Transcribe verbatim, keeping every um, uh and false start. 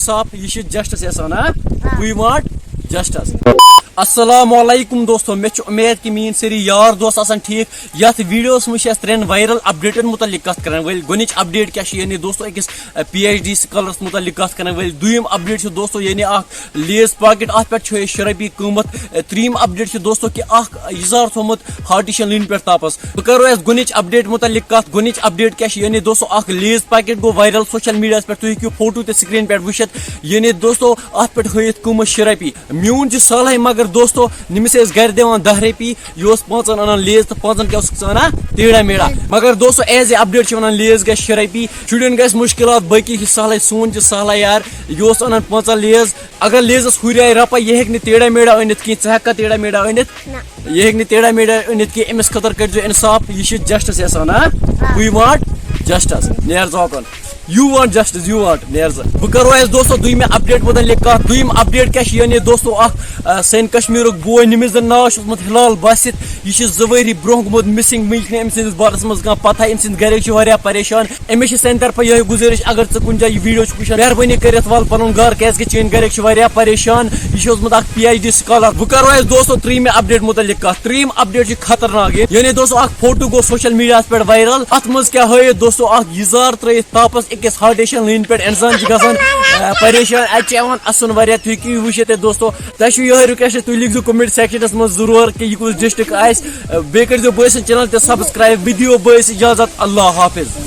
صاحب، یہِ چھِ جسٹس یژھان، ہا؟ We want justice. السلام علیکم دوستو، مےٚ چھُ اُمید کہِ میٲنۍ سٲری یار دوست آسن ٹھیٖک۔ یتھ ویڈیوس منٛز چھِ أسۍ ترٛٮ۪ن وائرل اپڈیٹن متعلق کتھ کرن وٲلۍ۔ گۄڈٕنِچ اپڈیٹ کیٛاہ چھِ؟ یعنی دوستو، أکِس پی ایچ ڈی سکالرس متعلق کتھ کرن وٲلۍ۔ دوٚیِم اپڈیٹ چھِ دوستو، یعنی اکھ لیز پاکٹ، اتھ پٮ۪ٹھ چھُ یہِ شےٚ رۄپیہِ قۭمتھ۔ ترٛیٚیِم اپڈیٹ چھِ دوستو، کہِ اکھ یزار تھوٚمُت ہارٹیشن لینہِ پٮ۪ٹھ تاپس۔ بہٕ کرو یتھ گۄڈٕنِچ اپڈیٹ متعلق کتھ۔ گۄڈٕنِچ اپڈیٹ کیٛاہ چھِ؟ یعنی دوستو، اکھ لیز پاکٹ گوٚو وائرل سوشل میڈیاہس پٮ۪ٹھ، تُہۍ ہیٚکِو فوٹو تہِ سکرین پٮ۪ٹھ وٕچھِتھ۔ یعنی دوستو، اتھ پٮ۪ٹھ ہٲیِتھ قۭمتھ شےٚ رۄپیہِ۔ میون چھُ صالحے، مگر دوستو، نٔمِس ٲسۍ گرِ دِوان دَہ رۄپیہِ، یہِ اوس پانٛژن انان لیز تہٕ پانٛژن کیٛاہ اوسُکھ ژٕ انان؟ ٹیڑا میڑا۔ مگر دوستو، ایز اے اپڈیٹ چھِ ونان، لیز گژھِ شےٚ رۄپیہِ، شُرٮ۪ن گژھِ مُشکلات، باقی چھِ سہلٕے، سون چھِ سہلٕے یار۔ یہِ اوس انان پانٛژن لیز، اگر لیزس ہُریاے رۄپے، یہِ ہیٚکہِ نہٕ ٹیڑا میڑا أنِتھ کینٛہہ، ژٕ ہیٚککھا ٹیڑا میڑا أنِتھ؟ نہ۔ یہِ ہیٚکہِ نہٕ ٹیڑا میڑا أنِتھ کینٛہہ، أمِس خٲطرٕ کٔرۍزیو انصاف، یہِ چھِ جسٹس یژھان، ہا؟ آ۔ We want justice. Near زوکُن۔ You want justice, you want، نیر زٕ۔ بہٕ کرو اَسہِ دوستو دوٚیمہِ اپڈیٹ متعلق کتھ۔ دوٚیِم اپڈیٹ کیٛاہ چھِ؟ یعنی دوستو، اکھ، آ، سانہِ کشمیٖرُک بوے، ییٚمِس زن ناو چھُ اوسمُت ہلال باسط، یہِ چھِ زٕ ؤری برونٛہہ گوٚمُت مسنگ، وٕنہِ چھِنہٕ أمۍ سٕنٛدِس بارس منٛز کانٛہہ پتہ۔ أمۍ سٕنٛدۍ گرِکۍ چھِ واریاہ پریشان۔ أمِس چھِ سانہِ طرفہٕ یِہوٚے گُزٲرِش، اگر ژٕ کُنہِ جایہِ یہِ ویڈیو چھُکھ وٕچھان، مہربٲنی کٔرِتھ وَل پَنُن گَرٕ، کیٛازِکہِ چٲنۍ گَرِکۍ چھِ واریاہ پریشان۔ یہِ چھُ اوسمُت اَکھ پی ایچ ڈی سکالر۔ وۄنۍ کَرو أسۍ دوستو ترٛیٚیِمہِ اپڈیٹ مُتعلِق کَتھ۔ ترٛیٚیِم اپڈیٹ چھِ خطرناک۔ یعنی دوستو، اَکھ فوٹو گوٚو سوشل میڈیاہَس پٮ۪ٹھ وائرل۔ اَتھ منٛز کیٛاہ ہٲیِتھ دوستو؟ اَکھ یزار ترٛٲیِتھ تاپَس أکِس ہارٹیشن لینہِ پٮ۪ٹھ اِنسان چھِ گژھان، آ، پریشان۔ اَتہِ چھِ یِوان اَسُن واریاہ۔ تُہۍ ہیٚکِو یہِ وٕچھِتھ تہِ دوستو۔ تۄہہِ چھُو یِہوٚے رِکویسٹ، تُہۍ لیکھزیو کمنٹ سیکشنَس منٛز ضروٗر کہِ یہِ کُس ڈسٹرکٹ آسہِ۔ بیٚیہِ کٔرۍزیو بٲے سٕنٛز چینل تہِ سبسکرائب۔ بہٕ دِیو بٲیِس اجازت۔ اللہ حافظ۔